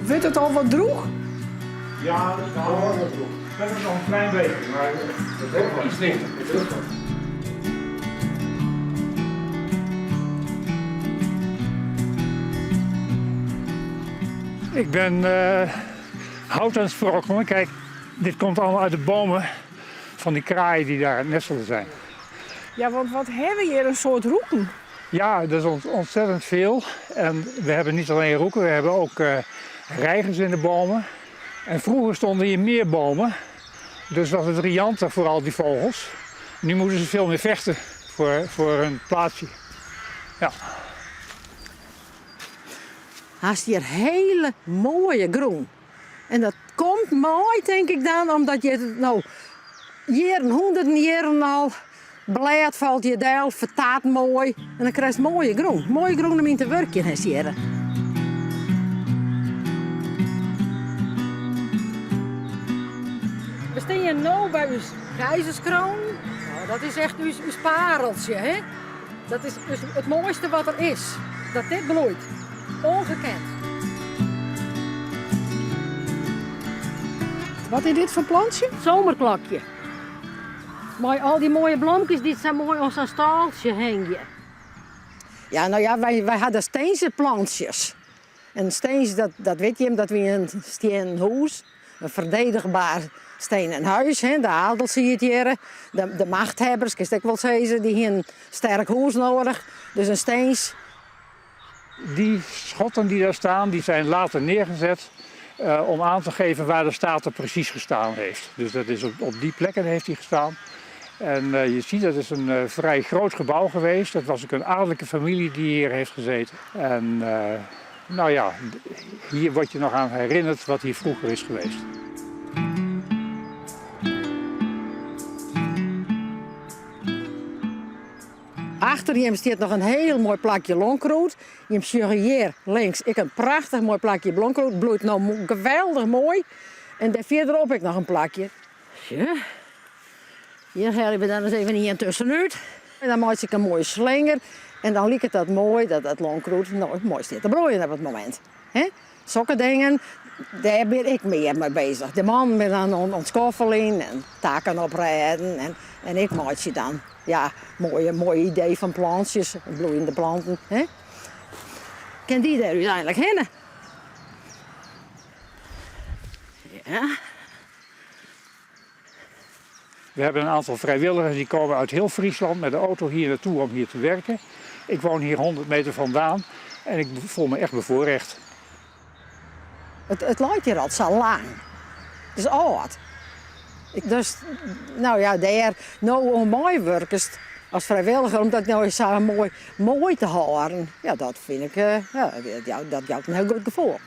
Wurdt it al wat drûch? Ja, it is al wat drûch. Dat is noch in klein beetje, mar it wurdt iets lichter. Ik ben hout aan het sprokkelen. Kijk, dit komt allemaal uit de bomen van die kraaien die daar aan het nestelen zijn. Ja, want wat hawwe we hjir in soad roeken? Ja, dat is ontzettend veel. En we hebben niet alleen roeken, we hebben ook reigers in de bomen. En vroeger stonden hier meer bomen. Dus was het rianter voor al die vogels. Nu moeten ze veel meer vechten voor hun plaatsje. Ja. Hast hjir hiele moaie grûn. En dat komt mei, tink ik dan, omdat je no jierren, hûnderten jierren al, blêd falt hjir del, fertaat moai en dan krijst moaie grûn. Moaie grûn om yn te wurkjen hast hjirre. We stean no by ús keizerskroon. No, dat is echt ús, ús pareltsje, hè? Dat is it moaiste wat der is, dat dit bloeit. Ongekend. Wat is dit foar plantsje? Zomerklokje. Mei al dy moaie blomkes dy't sa moai oan sa'n stâltsje hingje. Ja, no ja, wy, wy ha de stinzeplantsjes. En stins, dat, dat wit jim, dat wie in stiennen hûs. In ferdedigber stenen huis, hè. De adel siet hjir. De, de machthebbers, kinst ek wol sizze, dy hienen sterk hûs noadich. Dus in stins. Die schotten die daar staan, die zijn later neergezet om aan te geven waar de stater precies gestaan heeft. Dus dat is op die plekken heeft hij gestaan. En je ziet dat is een vrij groot gebouw geweest. Dat was ook een adellijke familie die hier heeft gezeten. En nou ja, hier word je nog aan herinnerd wat hier vroeger is geweest. Achter jim stiet noch in hiel moai plakje longkrûd. Jim sjogge hjir links ek in prachtich moai plakje blomkrûd. Bloeit no geweldich moai. En dêr fierderop ek noch in plakje. Sjoch, hjir helje we dan ris even ien tussenút. En dan meitsje ik in moaie slinger. En dan liket dat moai dat dat longkrûd no moai stiet te bloeien op it momint. Hè? Sokke dingen, dêr bin ik mear mei bezich. De mannen binne dan oan it skoffeljen en takken oprêden en, en ik meitsje dan ja, moaie, moaie idee fan plantsjes, bloeiende planten. Hè? Kin dy dêr úteinlik hinne? Ja. We hebben een aantal vrijwilligers die komen uit heel Friesland met de auto hier naartoe om hier te werken. Ik woon hier 100 meter vandaan en ik voel me echt bevoorrecht. It, it leit hjir al sa lang. It is âld. Dus, no ja, dêr no oan meiwurkest as frijwilliger om dat no sa moai, moai te hâlden, ja, dat fyn ik, ja, dat jout in hiel goed gefoel.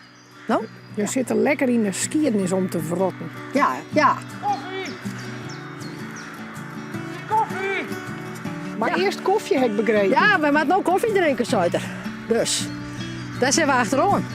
No? Je sitte lekker yn de skiednis om te wrotten. Ja, ja. Koffie! Koffie! Mar ja. earst kofje, ha ik begrepen. Ja, we moatte no kofje drinke, seit er. Dus, dêr sille we achteroan.